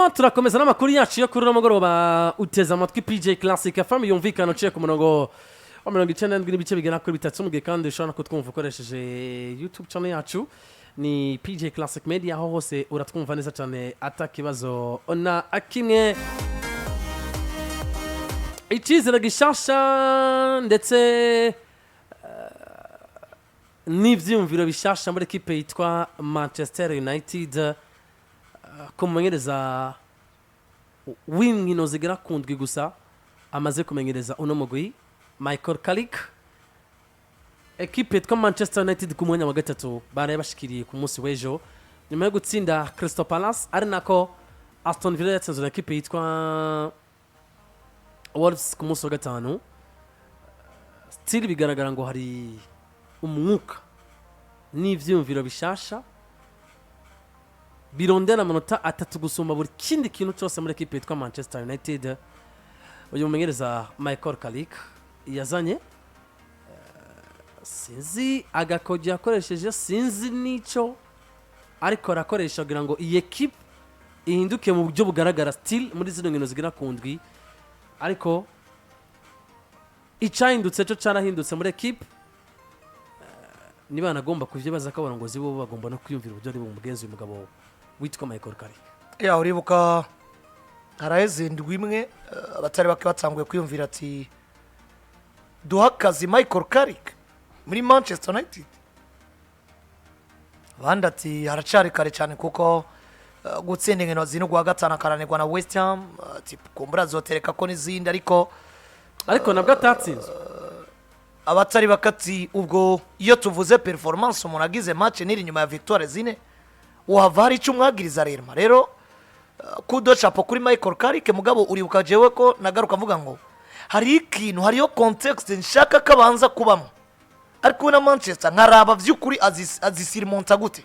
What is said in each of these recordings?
Turakomeza n'amakuru yacu yo kuri uno mugoroba. Uteze amatwi PJ Classic FM, yumvikana uciye ku murongo wa 97 n'ibice bigera kuri bitatu, mu gihe kandi ushobora no kutwumva ukoresheje YouTube channel yacu, ni PJ Classic Media. Aho hose uratwumva neza cyane atakibazo na kimwe. Icyizere gishasha ndetse n'ibyiyumviro bishasha muri ekipe yitwa Manchester United ku mumenyereza w'inkino zigera ku ndwi gusa amaze kumenyereza uno mugwi, Michael Carrick. Ekipe yitwa Manchester United ku mwanya wa gatatu baraye bashikiriye ku munsi w'ejo nyuma yo gutsinda Crystal Palace, ari nako Aston Villa yatsinzwe na ekipe yitwa Wolves ku munsi wa gatanu. Still bigaragara ngo hari umwuka n'ivyiyumviro bishasha birondera amanota atatu gusumba buri kindi kintu cyose muri ekipe yitwa Manchester United. Uyu mumenyereza Michael Carrick yazanye, sinzi agakogi yakoresheje, sinzi n'icyo ariko arakoresha kugira ngo iyi ekipe ihinduke mu buryo bugaragara still muri zino nkino zigera ku ndwi, ariko icyahindutse cyo cyarahindutse muri ekipe. Niba banagomba kuvyibaza ko abarongozi bo bagomba no kwiyumvira uburyo ari bumugenzi uyu mugabo witwa Michael Carrick. Ya, uribuka haraheze indwi imwe, abatari bake batanguye kwiyumvira ati: "Duha akazi Michael Carrick muri Manchester United." Abandi ati: "Haracari kare cyane," kuko gutsinda inkino zine ugwa gatanu akaranirwa na West Ham, ati kumbura azotereka ko n'izindi, ariko ariko nabwo atatsinzwe. Abatari bakati ubwo iyo tuvuze performance umuntu agize match niri nyuma ya victoire zine, wahava hari icyo umwagiriza rero. Rero kudo chapeau kuri Michael Carrick. Mugabo uribuka jewe ko nagaruka mvuga ngo hari ikintu, hariyo context nshaka ko abanza kubamo ariko na Manchester, nkaraba vy'ukuri azisirimonta gute,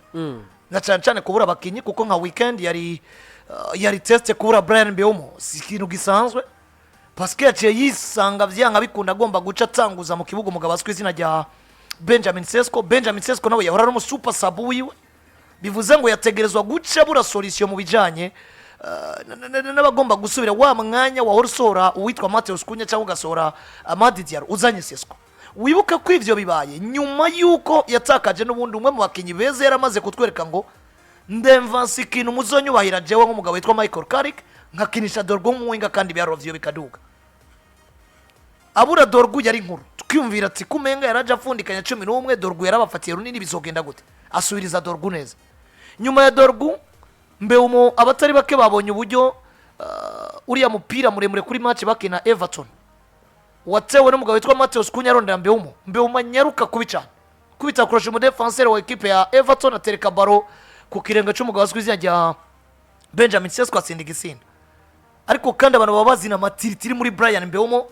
na cyane cyane kubura abakinyi, kuko nka weekend yari test. Kubura Bryan Mbeumo si ikintu gisanzwe, parce que yaciye yisanga vyanga bikunda agomba guca atanguza mu kibuga umugabo azwi izina rya Benjamin Sesko. Benjamin Sesko nawe yahora ari umu super sub wiwe, bivuze ngo yategerezwa guca abura solution mu bijanye n'abagomba gusubira wa mwanya wahora usohora uwitwa Matheus Cunha cyangwa ugasohora Amad Diallo uzanye Sesko. Wibuke ko ivyo bibaye nyuma y'uko yatakaje n'ubundi umwe mu bakinyi beza yaramaze kutwereka ngo ndemvansi ikintu muzonyubahira jewe nk'umugabo witwa Michael Carrick, nkakinisha Dorgu nk'umuwinga, kandi ibiharuro bikaduga. Abura Dorgu yari inkuru, twiyumvira ati kumenga yaraje apfundikanya 11, Dorgu yarabafatiye runini, bizogenda gute? Asubiriza Dorgu neza. Nyuma ya Dorgu, Mbeumo, abatari bake babonye uburyo uriya mupira muremure kuri match bakina Everton watewe n'umugabo witwa Matheus Cunha arondera Mbeumo. Mbeumo anyaruka kubi cyane, kubita kurusha umudefenseri wa ekipe ya Everton, atereka ballon ku kirenge cy'umugabo azwi izina rya Benjamin Sesko, atsinda igisinda. Ariko kandi abantu baba bazina matiritiri muri Bryan Mbeumo,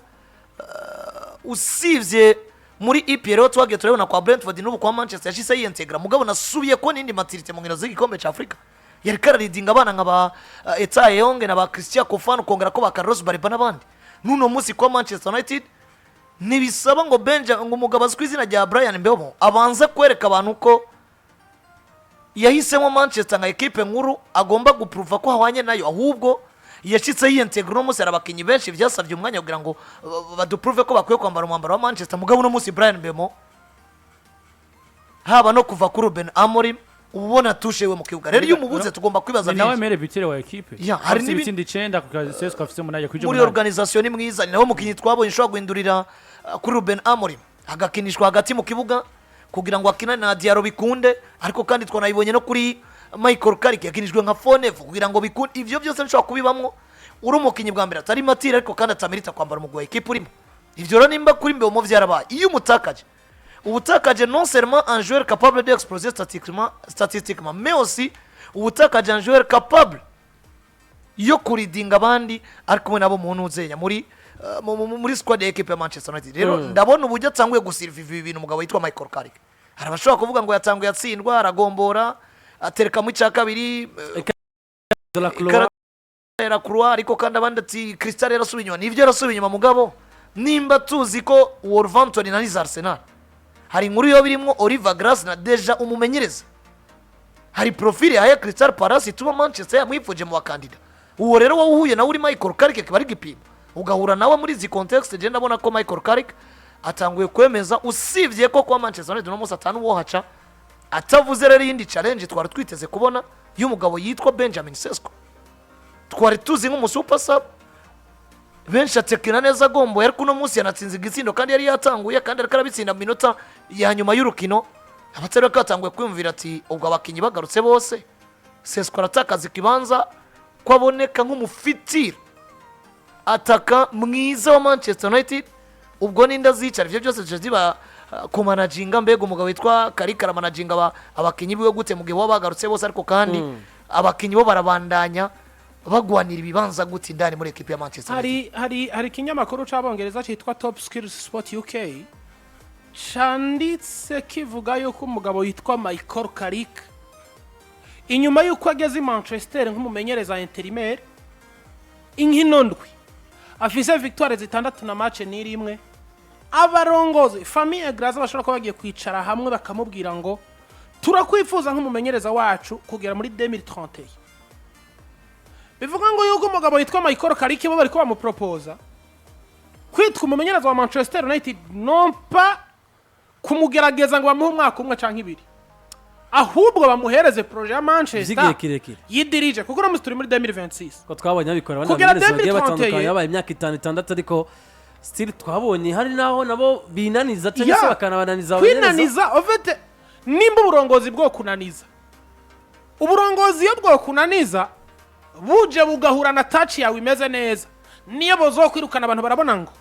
usibye muri EPL rero twagiye turabona kwa Brentford, n'ubu kwa Manchester yashyize yiyentegra. Mugabo nasubiye ko n'indi maturité mu nkino z'igikombe cya Afurika yari kararidinga abana nka ba Etta Eyong na ba Christian Kofane, ukongera ko ba Carlos Baleba n'abandi. N'uno munsi kwa Manchester United ntibisaba ngo Benja, ngo umugabo azwi izina rya Bryan Mbeumo abanze kwereka abantu ko yahisemo Manchester nka ekipe nkuru, agomba gupuruva ko ahwanye nayo. Ahubwo yashyitse yiyentegra. Uno munsi hari abakinnyi benshi byasabye umwanya kugira ngo badupuruve ko bakwiye kwambara umwambaro wa Manchester. Mugabo uno munsi Bryan Mbeumo, haba no kuva kuri Ruben Amorim, uba ubona touche we mu kibuga. Rero iyo umubuze tugomba kwibaza Ni nawe byinshi. Meilleur buteur wa ekipe. Ya, hari Afise ibitsindo 9 ku kazi, Sesko afise 8 kuri muri 8. Organisation ni mwiza, ni nawe mukinnyi twabonye ushobora guhindurira kuri Ruben Amorim, agakinishwa hagati mu kibuga kugira ngo akinane na Diallo bikunde. Ariko kandi twanabibonye no kuri Michael Carrick, yakinishwe nka faux neuf kugira ngo bikunde. Ivyo byose nshobora kubibamwo uri umukinnyi bwa mbere atari mature, ariko kandi atamerita kwambara umugwi wa ekipe urimo. Ivyo rero nimba kuri Mbeumo vyarabaye, iyo umutakaje ubutakaje non seulement un joueur capable d'exploser statistiquement, mais aussi ubutakaje un joueur capable yo kuridinga abandi ari kumwe nabo mu ntuzenya muri squad ya equipe ya Manchester United. Rero ndabona uburyo atanguye gusiriviva ibi bintu umugabo witwa Michael Carrick. Hari abashobora kuvuga ngo yatanguye atsindwa, aragombora, aterekamo icya kabiri De la Croix. Era Croix. Ariko kandi abandi ati Crystal yarasubiye inyuma. Nivyo, yarasubiye inyuma, mugabo nimba tuzi ko Wolverhampton na niza Arsenal, hari inkuru yo birimo Oliver Glasner déjà umumenyereza, hari profile yahaye Crystal Palace ituma Manchester yamwifuje mu bakandida. Uwo rero wowe uhuye nawe uri Michael Carrick, kiba ari igipimo ugahura nawe muri izi contexte. Je ndabona ko Michael Carrick atanguye kwemeza, usibye ko kuba Manchester United uno munsi atanu wohaca atavuze. Rero iyindi challenge twari twiteze kubona y'umugabo yitwa Benjamin Sesko, twari tuzi nk'umu super sub, benshi atekina neza agomboye, ariko uno munsi yanatsinze igitsindo kandi yari yatanguye, kandi ariko arabitsinda mu minota ya nyuma y'urukino. Abatari bake batanguye kwiyumvira ati: "Ubwo abakinnyi bagarutse bose, Sesko aratakaza ikibanza ko aboneka nk'umufitiri ataka mwiza wa Manchester United? Ubwo ninda azicara?" Ibyo byose zica ziba kumanaginga. Mbega umugabo witwa Carrick aramanaginga abakinnyi biwe gute mu gihe baba bagarutse bose, ariko kandi abakinnyi bo barabandanya bagwanira ibibanza gute indani muri ekipi ya Manchester United? Hari ikinyamakuru c'Abongereza cyitwa Top Skills Sport UK canditse kivuga yuko umugabo yitwa Michael Carrick, inyuma y'uko ageze i Manchester nk'umumenyereza intérimaire, inkino ndwi afise victoire zitandatu na match n'imwe, abarongozi famille Glazer bashobora kuba bagiye kwicara hamwe bakamubwira ngo: "Turakwifuza nk'umumenyereza wacu kugera muri 2031." Bivuga ngo yuko umugabo yitwa Michael Carrick bo bariko bamupropoza kwitwa umumenyereza wa Manchester United, non pas kumugerageza ngo bamuhe umwaka umwe canke ibiri, ahubwo bamuhereze projet ya vy'igihe Manchester kirekire yidirije, kuko uno munsi turi muri 2026. Ko twabonye babikora abandi Kugera bamenyereza bagiye 2031. batandukanye, yabaye imyaka itanu, itandatu, ariko still twabonye hari n'aho nabo binaniza cyangwa se bakanabananiza abamenyereza. Kwinaniza en fait, nimba uburongozi bwo kunaniza, uburongozi iyo bwo kunaniza buje bugahura na touch yawe imeze neza, niyo bozokwirukana abantu barabona ngo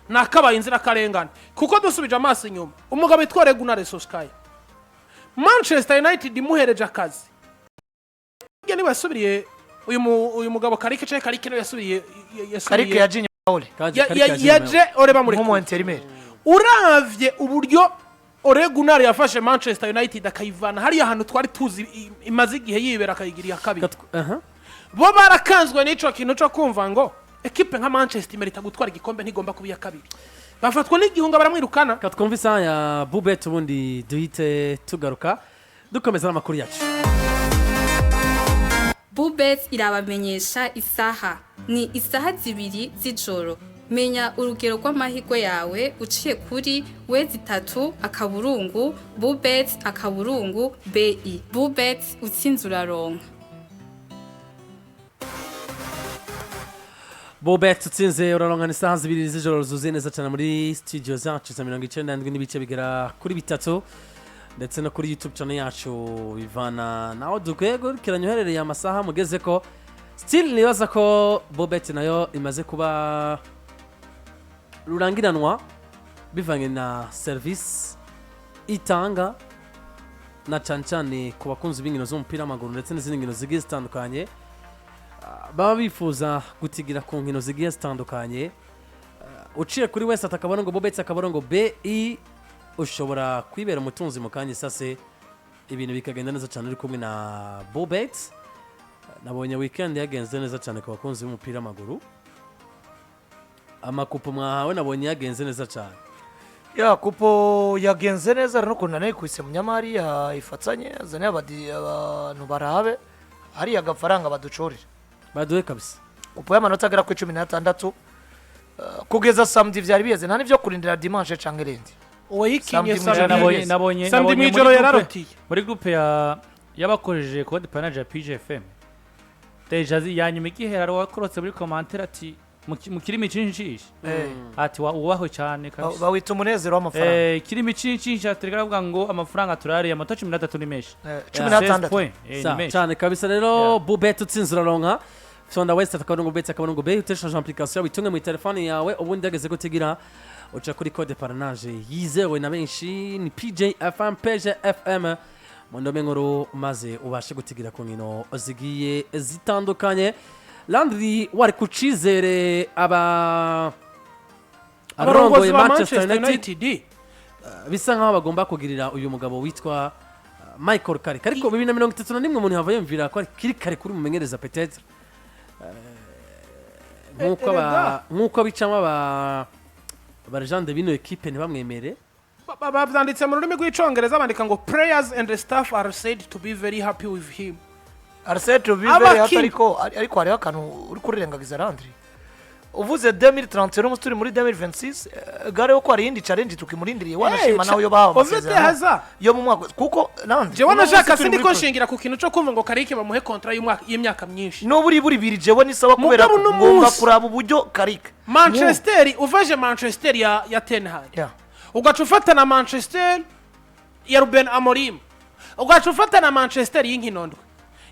nakabaye inzirakarengane. Kuko dusubije amaso inyuma, umugabo witwa Ole Gunnar Solskjaer, Manchester United imuhereje akazi. Burya niwe yasubiriye uyu mugabo Carrick, canke Carrick niwe yasubiriye Carrick yasubiriye yaje inyuma Ole. Carrick yaje yaje Ole bamurekuye nk'umu intérimaire. Uravye uburyo Ole Gunnar yafashe Manchester United akayivana hariya hantu twari tuzi imaze igihe yibera, akayigira iya kabiri, bo barakanzwe n'ico kintu co kumva ngo ekipe nka Manchester imerita gutwara igikombe, ntigomba kuba iya kabiri. Bafatwa n'igihunga, baramwirukana. Reka twumve isaha ya Bubet, ubundi duhite tugaruka dukomeza n'amakuru yacu. Bubet irabamenyesha isaha ni isaha 2 z'ijoro. Menya urugero rw'amahirwe yawe uciye kuri w, bubet.bi. Bubet, utsinze uraronka. Bubet, utsinze uraronkana. Isaha 2 z'ijoro zuzuye neza cyane muri studio zacu za 97 n'ibice bigera kuri bitatu, ndetse no kuri YouTube channel yacu. Bivana naho dukwiye gukurikiranya uherereye amasaha mugeze ko still nibaza ko Bubet nayo imaze kuba rurangiranwa bivanye na serivisi itanga, na cyane cyane ku bakunzi b'inkino z'umupira w'amaguru ndetse n'izindi nkino zigiye zitandukanye baba bifuza gutigira ku nkino zigiye zitandukanye. Uciye kuri wese @bubet bi, ushobora kwibera umutunzi mu kanya isase, ibintu bikagenda neza cyane uri kumwe na Bubet. Nabonye weekend yagenze neza cyane ku bakunzi b'umupira w'amaguru. Amakupo mwahawe nabonye yagenze neza cyane. Ya kupo yagenze neza rero, ukuntu nanayikubise munyamari ifatanye azane abantu barabe hariya agafaranga baducorere. Baduhe kabisa. Kupo y'amanota agera kuri 16, kugeza samedi vyari biheze, nta n'ivyo kurindira dimanche canke irindi. Uwayikinye Samedi samedi mw'ijoro. Nabonye samedi nabonye mw'ijoro muri groupe- yararotiye. Muri groupe ya y'abakoresheje code parrainage ya PGFM déjà ya nyuma igihera, wakorotse muri commentaire ati mu kirimi cinshishi ati wa ubahwe cyane kabisa. Bawita umunezero w'amafaranga. Kirimi cinshishi ati reka ngo amafaranga turariye, amanota 13 ni menshi. 16. 16 points, ni menshi. Cyane kabisa. Rero Bubet, utsinze uraronka. Sonda w, bubet.b, uteshaje application, witunge mu telefone yawe, ubundi yageze gutigira uca kuri code parrainage yizewe na benshi, ni PJFM, PGFM mu ndome nkuru, maze ubashe gutigira ku nkino zigiye zitandukanye. Landry, wari ku cizere aba abarongozi abarongoye ba Manchester Manchester United United bisa nkaho bagomba kugirira uyu mugabo witwa Michael Carrick, ariko 2031 umuntu yava yumvira ko ari kiri kare kuri mumenyereza peut-être. Nk'uko aba nk'uko bicamo aba barajande bino ekipe ntibamwemere. Bavyanditse mu rurimi rw'Icongereza, bandika ngo: "Players and the staff are said to be very happy with him." Arsene Tubivere. Abakinyi. Ariko hariho akantu uri kurirengagiza, Landry. Uvuze 2031, umunsi turi muri 2026, gare ko hari iyindi challenge tukimurindiriye, wanashima nawe yo bahawe Ovete amasezerano Hazard. yo mu mwaka, kuko Landry, Jewe uno munsi nashaka turi sindi muri ko nshingira ku kintu cyo kumva ngo Carrick bamuhe contrat y'umwaka, y'imyaka myinshi. N'ubu buri biri, jewe nisaba kubera Mugabo uno ngomba munsi- kuraba uburyo Carrick Manchester, uvaje Manchester ya Ten Hag, ugaca ufata na Manchester ya Ruben Amorim, ugaca ufata na Manchester y'inkino ndwi,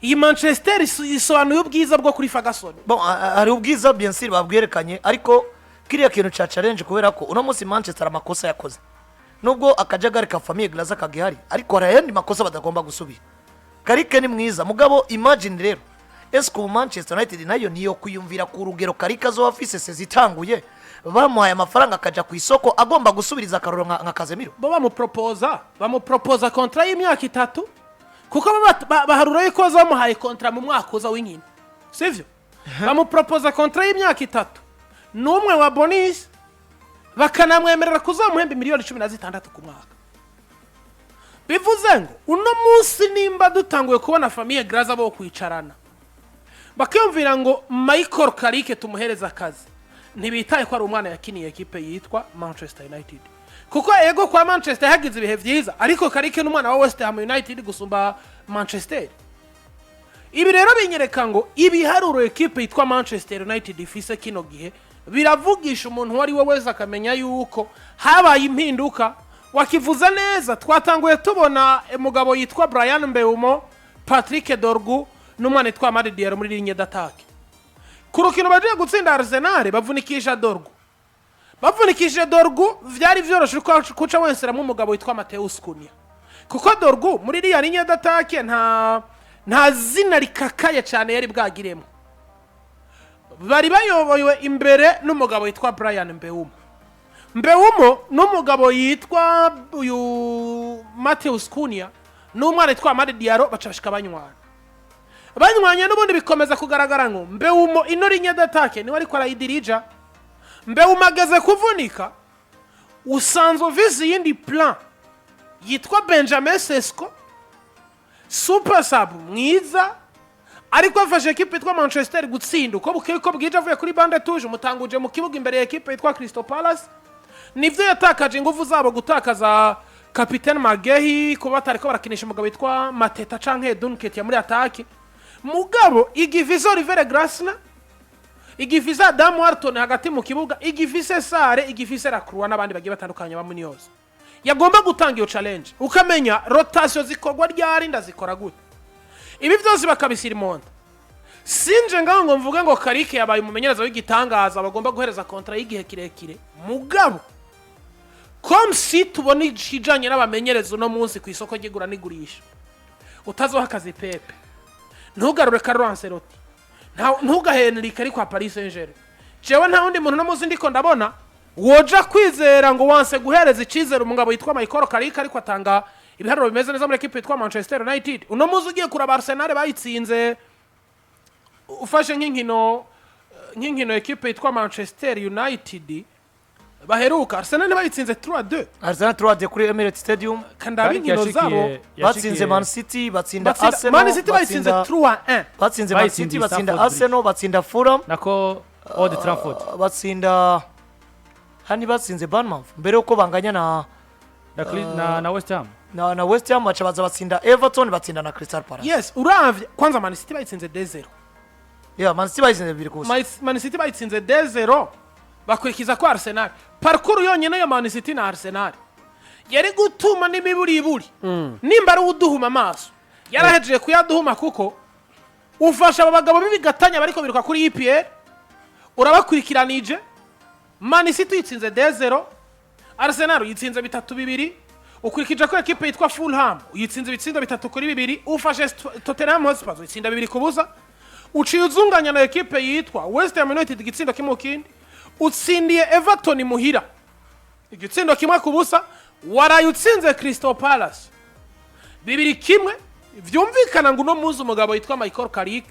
iyi Manchester isobanuye ubwiza bwo kuri Ferguson. Bon, hari ubwiza, bien sûr, babwerekanye, ariko kiriya kintu ca challenge, kubera ko uno munsi Manchester amakosa yakoze, nubwo akajagari ka famille Glazer kagihari, ariko hari ayandi makosa badagomba gusubira. Carrick ni mwiza, mugabo imagine rero, ese ubu Manchester United nayo niyo kwiyumvira ku rugero Carrick azoba afise saison itanguye, bamuhaye amafaranga akaja ku isoko, agomba gusubiriza akaroro nka Casemiro? Bo bamupropoza contrat y'imyaka 3, kuko bo baharura yuko bamuhaye contrat mu mwaka uza w'inkino, sivyo? Bamupropoza contrat y'imyaka 3 n'umwe wa bonus, bakanamwemerera kuzamuhemba miliyoni 16 ku mwaka. Bivuze ngo uno munsi nimba dutanguye kubona famille Glazer bo kwicarana bakiyumvira ngo Michael Carrick tumuhereza akazi, ntibitaye ko ari umwana yakiniye ekipe yitwa Manchester United, kuko ego kwa Manchester yagize ibihe byiza, ariko Carrick n'umwana wa West Ham United gusumba Manchester. Ibi rero binyereka ngo ibiharuro ekipe yitwa Manchester United ifise kino gihe biravugisha umuntu uwo ari we wese akamenya yuko habaye impinduka. Wakivuze neza, twatanguye tubona umugabo yitwa Brian Mbeumo, Patrick Dorgu n'umwana yitwa Amad Diallo muri ligne d'attaque. Ku rukino bagiye gutsinda Arsenal bavunikisha Dorgu. Bavunikishije Dorgu, vyari vyoroshe ko kuca wenseramo umugabo witwa Mateus Cunha, kuko Dorgu muri iriya ligne d'attaque nta zina rikakaye cyane yari bwagiremo. Bari bayobowe imbere n'umugabo witwa Brian Mbeumo. Mbeumo n'umugabo yitwa uyu Mateus Cunha n'umwana witwa Amad Diallo baca bashika banywana, banywanye n'ubundi bikomeza kugaragara ngo Mbeumo ino ligne d'attaque niwe ariko arayidirija. Mbeumo ageze kuvunika, usanzwe uvise iyindi plan yitwa Benjamin Sesko, super sub mwiza, ariko afashe ekipe yitwa Manchester gutsinda uko bukeye uko bwije avuye kuri banc de touche. Umutanguje mu kibuga imbere ya ekipe yitwa Crystal Palace, nivyo yatakaje ingufu zabo, gutakaza kapitene Magehi, kuba batariko barakinisha umugabo witwa Mateta canke Dunket muri attaque. Mugabo igifise Oliver Glasner, igifise Adam Wharton hagati mu kibuga, igifise Sare, igifise Lacroix n'abandi bagiye batandukanye ba Munoz, yagomba gutanga iyo challenge, ukamenya rotation zikorwa ryari, ndazikora gute, ibi byose bakabishyira imonda. Sinje ngaho ngo mvuge ngo Carrick yabaye umumenyereza w'igitangaza bagomba guhereza contrat y'igihe kirekire, mugabo comme si tubona ikijanye n'abamenyereza uno munsi ku isoko ry'igura n'igurisha, utazoha akazi Pepe, ntugarure Carlo Ancelotti, ntugahe Enrique ari kwa Paris Saint-Germain, jewe nta wundi muntu uno munsi ndiko ndabona woja kwizera ngo wanse guhereza icyizere umugabo yitwa Michael Carrick, ariko atanga ibiharuro bimeze neza muri ekipe yitwa Manchester United. Uno munsi ugiye kuraba Arsenal bayitsinze, ufashe nk'inkino ekipe yitwa Manchester United baheruka, Arsenal bayitsinze 3-2. Arsenal 3 kuri Emirates Stadium. Kandaba inkino zabo. Batsinze Man City, batsinda batsinda Arsenal. Man City bayitsinze 3-1. Batsinze Man City, Bayitsindiye batsinda Stamford Bridge. Arsenal, batsinda Fulham, nako Old Trafford. Batsinda hani, batsinze Bournemouth mbere yuko banganya na na West Ham. na West Ham, baca baza batsinda Everton, batsinda na Crystal Palace. Yes, uravye kwanza Man City bayitsinze 2-0. Yeah, Man City bayitsinze 2-0. Man City bayitsinze 2-0, bakurikiza ko Arsenal. Parcours yonyine ya Man City na Arsenal yari gutuma n'imiburiburi nimba ari uduhuma amaso yarahejeje kuyaduhuma, kuko ufasha aba bagabo b'ibigatanya bariko biruka kuri EPL, urabakurikiranije. Man City uyitsinze 2-0, Arsenal uyitsinze 3-2, ukurikije ko ekipe yitwa Fulham uyitsinze ibitsindo 3-2, ufashe Tottenham Hotspur uyitsinda 2-0, uciye uzunganya na ekipe yitwa West Ham United igitsindo kimwe kindi, utsindiye Everton muhira igitsindo 1-0, waraye utsinze Crystal Palace 2-1. Vyumvikana ngo uno munsi umugabo yitwa Michael Carrick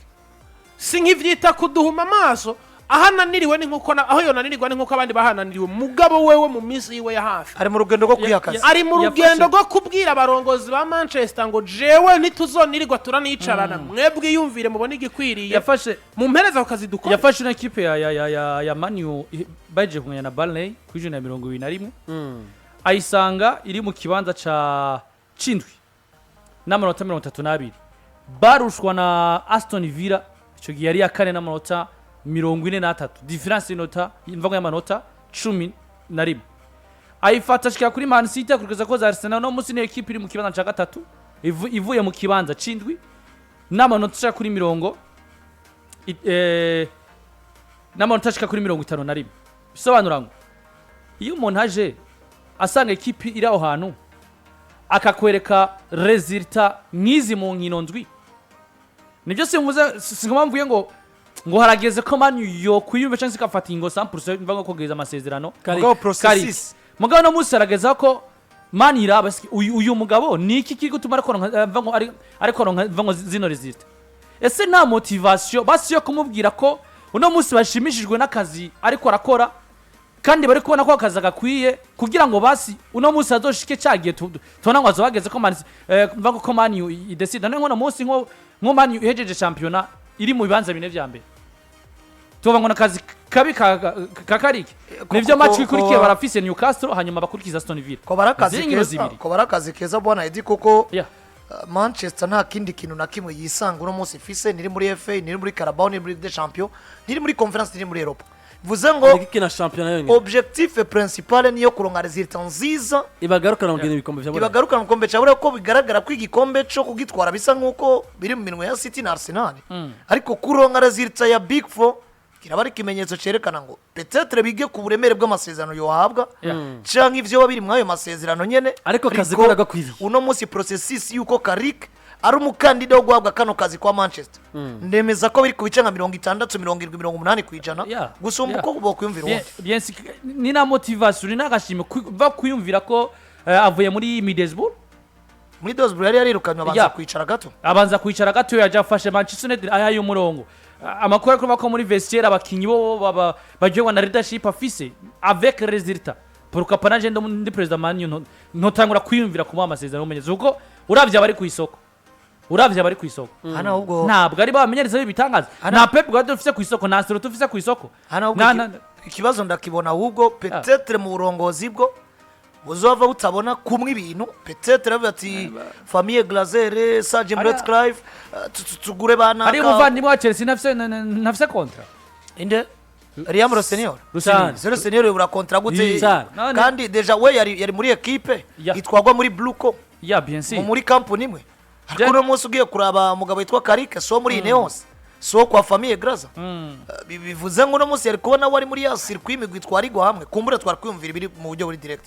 si nk'ivyita kuduhuma amaso. Aho ananiriwe ni nkuko aho yonanirirwa ni nkuko abandi bahananiriwe, mugabo wewe mu minsi yiwe ya hafi Ari mu rugendo rwo kwiha akazi. Ari mu rugendo Yafashe- rwo kubwira abarongozi ba Manchester ngo jewe ntituzonirirwa turanicarana, mwebwe iyumvire mubone igikwiriye, Yafashe mumpereze ako kazi dukora. Yafashe ino ekipe ya Man U baje kunganya na Burnley ku ijana na 21, ayisanga iri mu kibanza ca cindwi n'amanota 32, barushwa na Aston Villa, icyo gihe yari iya kane n'amanota 43, différence y'inota imvango y'amanota 11. Ayifata ashikira kuri Man City, akurikiza ko za Arsenal. No munsi ni ekipe iri mu kibanza ca gatatu ivuye mu kibanza cindwi n'amanota ashika kuri mirongo n'amanota ashika kuri 51. Bisobanura ngo iyo umuntu aje asanga ekipi iri aho hantu, akakwereka résultats nk'izi mu nkino ndwi, nibyo simvuze, singoma mvuye ngo harageze ko Man U yokwiyumva cyangwa se igafata ingo 100% mva ngo kogeza amasezerano. Mugabo processus. Mugabo no munsi harageza ko Man iraba uyu mugabo ni iki kiri gutuma ariko mva ngo ari ariko mva ngo zino résultats? Ese nta motivation basi yo kumubwira ko uno munsi bashimishijwe n'akazi ariko arakora, kandi bari kubona ko akazi gakwiye kugira ngo basi uno munsi azoshike cyagiye tubona ngo azobageze ko Man mva ngo ko Man U idecide none nkono munsi nko Man U ihejeje shampiyona iri mu bibanza bine vya mbere, tuvuga ngo nakazi kabi ka Carrick. Nivyo, match ikurikiye barafise Newcastle, hanyuma bakurikiza Aston Villa. Ko bari akazi Izindi nkino keza zibiri. Ko bari akazi keza, bwana Edi, kuko Manchester nta kindi kintu na kimwe yisanga uno munsi ifise: ntiri muri FA, ntiri muri Carabao, ntiri muri Ligue des Champions, ntiri muri Conference, ntiri muri Europa. Bivuze ngo Ikina shampiyona yonyine. Objectif principal niyo kuronka résultat nziza ibagarukana mu kugenda ibikombe vya Burayi. Ibagarukana mu gikombe cya Buraya, kuko bigaragara ko igikombe cyo kugitwara bisa nk'uko biri mu minwe ya City na Arsenal, ariko kuronka résultat ya Big Four kiraba ari ikimenyetso cyerekana ngo peut-être bige ku buremere bw'amasezerano yohabwa canke ivyo biba biri muri ayo masezerano nyene. Ariko akazi ko karagakwiriye. Uno munsi processus y'uko Carrick ari umukandida wo guhabwa kano kazi kwa Manchester, ndemeza ko biri ku bice nka 60, 70, 80% gusumba uko bokwiyumvira uwundi. Bien sûr, ni na motivation, ni n'agashimwe va kwiyumvira ko avuye muri Middlesbrough. Muri Middlesbrough yari yarirukanywe, abanza kwicara gato. Abanza kwicara gato, yaje afashe Manchester United ayaye umurongo. Amakuru ari kuvuga ko muri vestiaire abakinyi bo baryoherwa na leadership afise avec résultat. Pourquoi pas nanje ndi president Man U ntotangura kwiyumvira kumuha amasezerano y'umumenyereza, kuko uravye abari ku isoko, uravye abari ku isoko, Hano ahubwo ntabwo ari bamenyereza b'ibitangaza. Nta Pep Guardiola ufise ku isoko, nta Ancelotti ufise ku isoko. Hano ahubwo ikibazo ndakibona ahubwo peut-être mu burongozi bwo buzova butabona kumwe ibintu, peut-être bavuga ati famille Glazer, Sir Jim Ratcliffe, tugure banaka. Ari umuvandimwe wa Chelsea ntafise contrat. Inde? Liam Rosenior? Cyane. Zero Senior yubura contrat gute? Cyane. Kandi déjà we yari muri équipe itwagwa muri Blueco, Ya, bien sûr. muri company imwe. Ariko uno munsi ugiye kuraba umugabo witwa Carrick, so muri Ineos, so kwa famille Glazer. Bivuze ngo uno munsi yari kubona wari muri ya circuit imigwi itwarirwa hamwe, kumbure twari kwiyumvira ibiri mu buryo buri direct.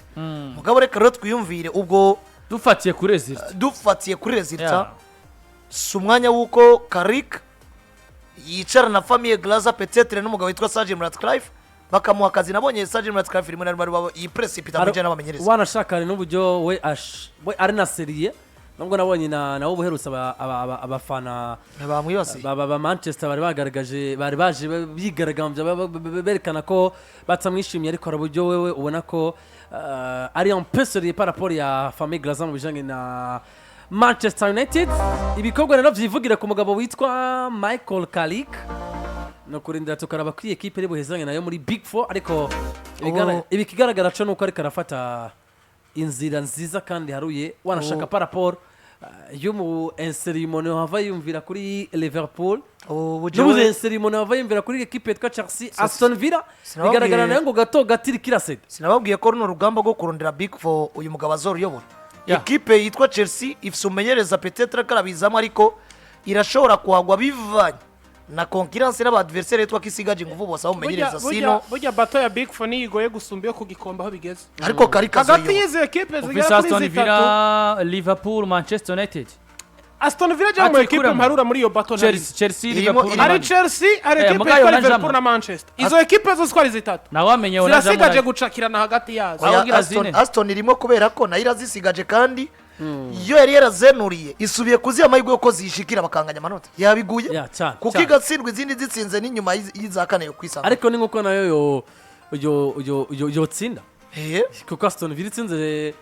Mugabo reka rero twiyumvire ubwo Dufatiye kuri résultat. Dufatiye kuri résultat, si umwanya w'uko Carrick yicara na famille Glazer, peut-être n'umugabo witwa Sir Jim Ratcliffe, bakamuha akazi? Nabonye Sir Jim Ratcliffe rimwe na rimwe yiprecipitate mu bijyanye n'abamenyereza. Wanashaka hari n'uburyo we ari na sérieux, nubwo nabonye na nawe ubuherutse abafana bamwibasiye. ba Manchester bari bagaragaje, bari baje bigaragambya, berekana ko batamwishimiye, ariko hari uburyo wewe ubona ko ari un peu sérieux par rapport ya famille Glazer mu bijanye na Manchester United. Ibikorwa rero vyivugira ku mugabo witwa Michael Carrick, no kurindira tukaraba ko iyi ekipe iri buhezanye nayo muri Big Four, ariko ikigaragara co nuko ariko arafata inzira nziza kandi haruye, wanashaka par rapport y'umu inserimone wava yumvira kuri Liverpool, Ubu n'ubu jewe inserimone wava yumvira kuri ekipe yitwa Chelsea, Aston Villa, Sinababwiye- bigaragara nayo ngo gato gatiri kiraseda. Sinababwiye ko runo rugamba rwo kurondera Big Four uyu mugabo azoruyobora? Ekipe yitwa Chelsea ifise umumenyereza, peut-être karabizamo, ariko irashobora kuhagwa bivanye na concurrence n'aba adversaire yitwa kisigaje ingufu bose aho umumenyereza sino. Burya bato ya Big Four niyo igoye gusumba iyo ku gikombe aho bigeze. Ariko Carrick Hagati azoyobora. y'izi ekipe Ufise zigera kuri Aston zitatu, Villa, Liverpool, Manchester United. Aston Villa ajya mu Ati ekipe kuramo. mparura muri iyo bato ntarimo. Chelsea, Irimo- Liverpool, irimo- Ari Man U. Chelsea, ari ekipe Mugayo yitwa na Liverpool Jambo. na Manchester. Izo ekipe zose uko ari zitatu Nawamenye zirasigaje gucakirana hagati yazo. Oya, Aho Aston, zine. Aston irimo kubera ko nayo irazisigaje kandi. Iyo yari yarazenuriye isubiye kuziha amahirwe yuko ziyishikira bakanganya amanota, yabiguye Ya, cyane, kuko cyane. igatsindwa izindi zitsinze n'inyuma y'iza kane yo kwisanga. Ariko ni nkuko nayo yo yotsinda, kuko Aston Villa itsinze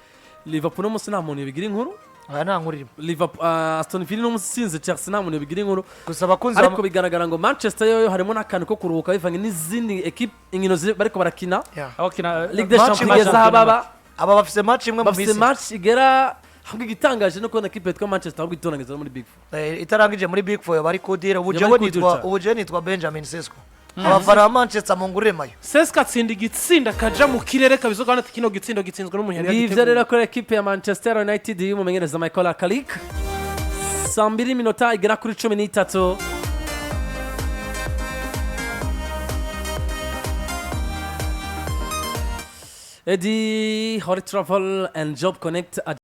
Liverpool uno munsi nta muntu bigira inkuru. Aya nta nkuru irimo. Liverpool, Aston Villa uno munsi itsinze Chelsea nta muntu bigira inkuru. Gusa abakunzi Ariko bigaragara ngo Manchester yo harimo n'akantu ko kuruhuka bivanye n'izindi ekipe, inkino bariko barakina. Yeah. Aho kina Ligue des Match Champions igeze aho baba. Aba bafise match imwe mu Bafite minsi. match igera. Ahubwo igitangaje no kubona ekipe yitwa Manchester ahubwo itoranyiriza no muri Big Four. Itarangije muri Big Four bari kudira ubu. Yaba Jewe ari kudira nitwa cyane. ubu jewe nitwa Benjamin Sesko, abafana ba Manchester mungurire mayo. Sesko atsinda igitsinda kaja mu kirere kabisa, kandi ati kino gitsindo gitsinzwe n'umuntu yari Ngivyo yagiteguye. rero kuri ekipe ya Manchester United y'umumenyereza Michael Carrick. Saa 2 iminota igera kuri 13. Edi Hori Travel and Job Connect.